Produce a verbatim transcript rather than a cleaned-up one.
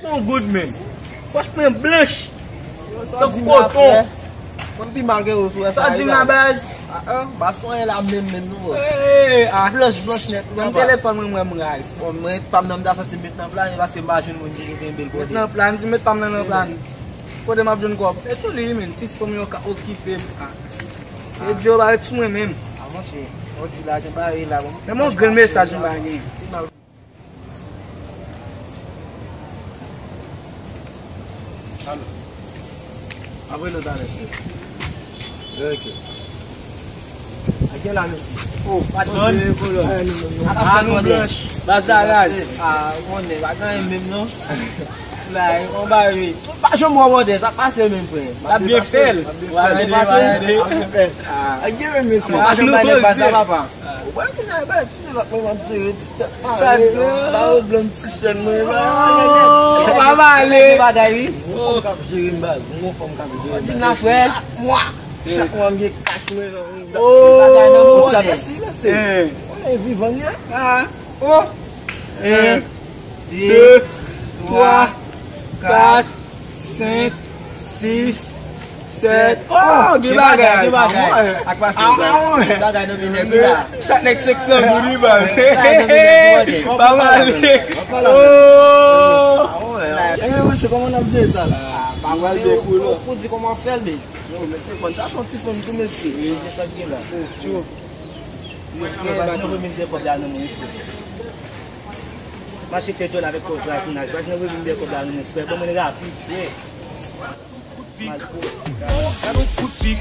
Yon goud menm. Pòch mwen blanch. Tankou koton. Mwen pi mal ke ou sou sa. Sa di m la baz? Ah, ah, ba swen la menm menm non bòs. Hey, ah. Blanch blanch nèt. Menm telefòn mwen mwen m raz. Bon, mwen pa m nan m ta santi m met nan plan paske m pa jwenn moun ki gen bèl kote. Met nan plan, si met pa m nan nan plan. Kote m ap jwenn kòb? E sou li menm, ti fanm yo ka okipe m. Ah. E di yo ba sou mwen menm. Ah, monchè, ou di la gen bagay la bon. Men yon grenn mesaj m pa gen. Alo. Apre nou talè, cheri. Ok. A gen la, mesi. Oh, patron. Ah, nou blanch. Baz la raz. Ah, konnen, pa gen menm non. La, on ba wi. Pa janm wè wòdè, sa pase menm, frè. L ap byen fè l. Wale pase. Ah, gen menm, mesi. Pa janm bay nèg baz la, papa. Ou wè kounye a bay ti lòt mwen ap jere ti tèt mare. Sa yo blan ti chèn mwen. Oh, pa pale. Gen bagay wi. Yon fanm k ap jere m baz. Yon fanm k ap jere m. Di m la frè. Chak mwa, chak mwa m gen kach mwen. Oh, bagay nan mwen. Sa mèsi mesye. On e vivan ye. Ah. Oh. Un, deux, trois, quatre, cinq, six, sept. Oh, gen bagay, gen bagay. Ak pasyans. Gen bagay nan vin nèg la. Chak nèg senk san goud wi baz. Pa mal. Oh. Eh, mesye, kòman n ap jere sa la? Pa mal de kou non. Ou di kòman fè l, baby? Yo, mesye, fò n chache yon ti fanm tou, mesye. Wi, se sa k gen la. Yo, frè, baz, nou vin de kòb la nan men, mesye. Mache fè djòl avèk kòb la, jounal. Baz, nou vin de kòb la nan men, frè. Ban mwen rapid, frè. Mal pou. Gade yon kout pik.